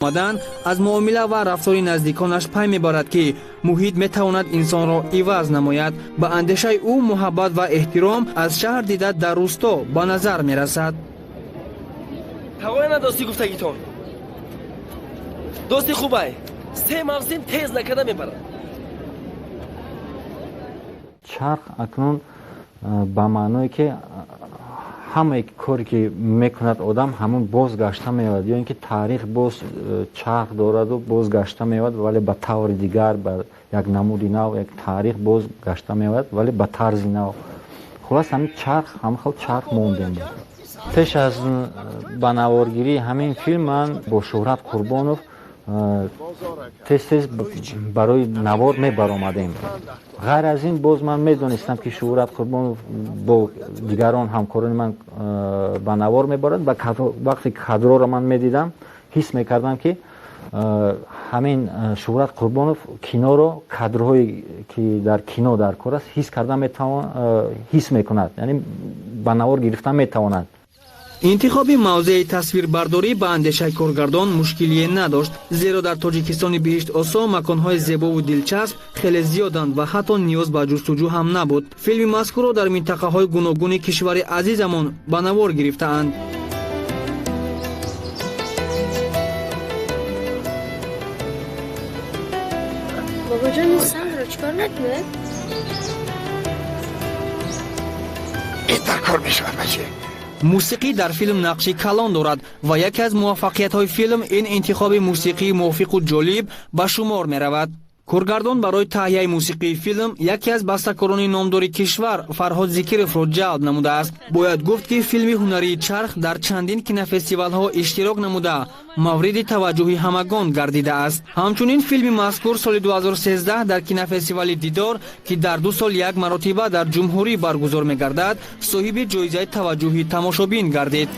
Омадан аз муомила ва рафтори наздиконаш пай мебарад, ки муҳит метавонад инсонро иваз намояд. Ба андешаи ӯ, муҳаббат ва эҳтиром аз шаҳр дида дар рӯсто ба назар мерасад. Тағоя, дӯсти гуфтагитон дӯсти хубай, се мавсим тез накарда мебарад. Чарх акнун ба маъное, ки ҳамаи коре, ки мекунад одам, ҳамун боз гашта меояд, ё ин ки таърих боз чарх дораду боз гашта меояд, вале ба таври дигар, ба як намуди нав, як таърих боз гашта меояд, вале ба тарзи нав. Хулас, ҳамин чарх, ҳамин хел чарх мондем. Пеш аз ба наворгирии ҳамин филм ман бо Шӯҳрат Қурбонов тез тез барои навор мебаромадем. Ғайр аз ин, боз ман медонистам, ки Шӯҳрат Қурбонов бо дигарон ҳамкорони ман ба навор мебарад, ва вақте кадрҳоро ман медидам, ҳис мекардам, ки ҳамин Шӯҳрат Қурбонов киноро, кадрҳое, ки дар кино дар кор аст, ҳис карда метавон, ҳис мекунад, яъне ба навор гирифта метавонад. Интихоби мавзеи тасвирбардорӣ ба андешаи коргардон мушкилие надошт, зеро дар Тоҷикистони биҳиштосо маконҳои зебову дилчасп хеле зиёданд ва ҳатто ниёз ба ҷустуҷӯ ҳам набуд. Филми мазкурро дар минтақаҳои гуногуни кишвари азизамон ба навор гирифтаанд. Бобоҷон, ин сангро чӣ кор мекунед? Ин дар кор мешавад, баче. Мусиқӣ дар филм нақши калон дорад ва яке аз муваффақиятҳои филм ин интихоби мусиқии мувофиқу ҷолиб ба шумор меравад. Коргардон барои таҳияи мусиқии филм яке аз бастакорони номдори кишвар, Фарҳод Зикировро ҷалб намудааст. Бояд гуфт, ки филми ҳунарии «Чарх» дар чандин кинофестивалҳо иштирок намуда, мавриди таваҷҷӯҳи ҳамагон гардидааст. Ҳамчунин филми мазкур соли 2013 дар кинофестивали «Дидор», ки дар 2 сол як маротиба дар ҷумҳурӣ баргузор мегардад, соҳиби ҷоизаи таваҷҷӯҳи тамошобин гардид.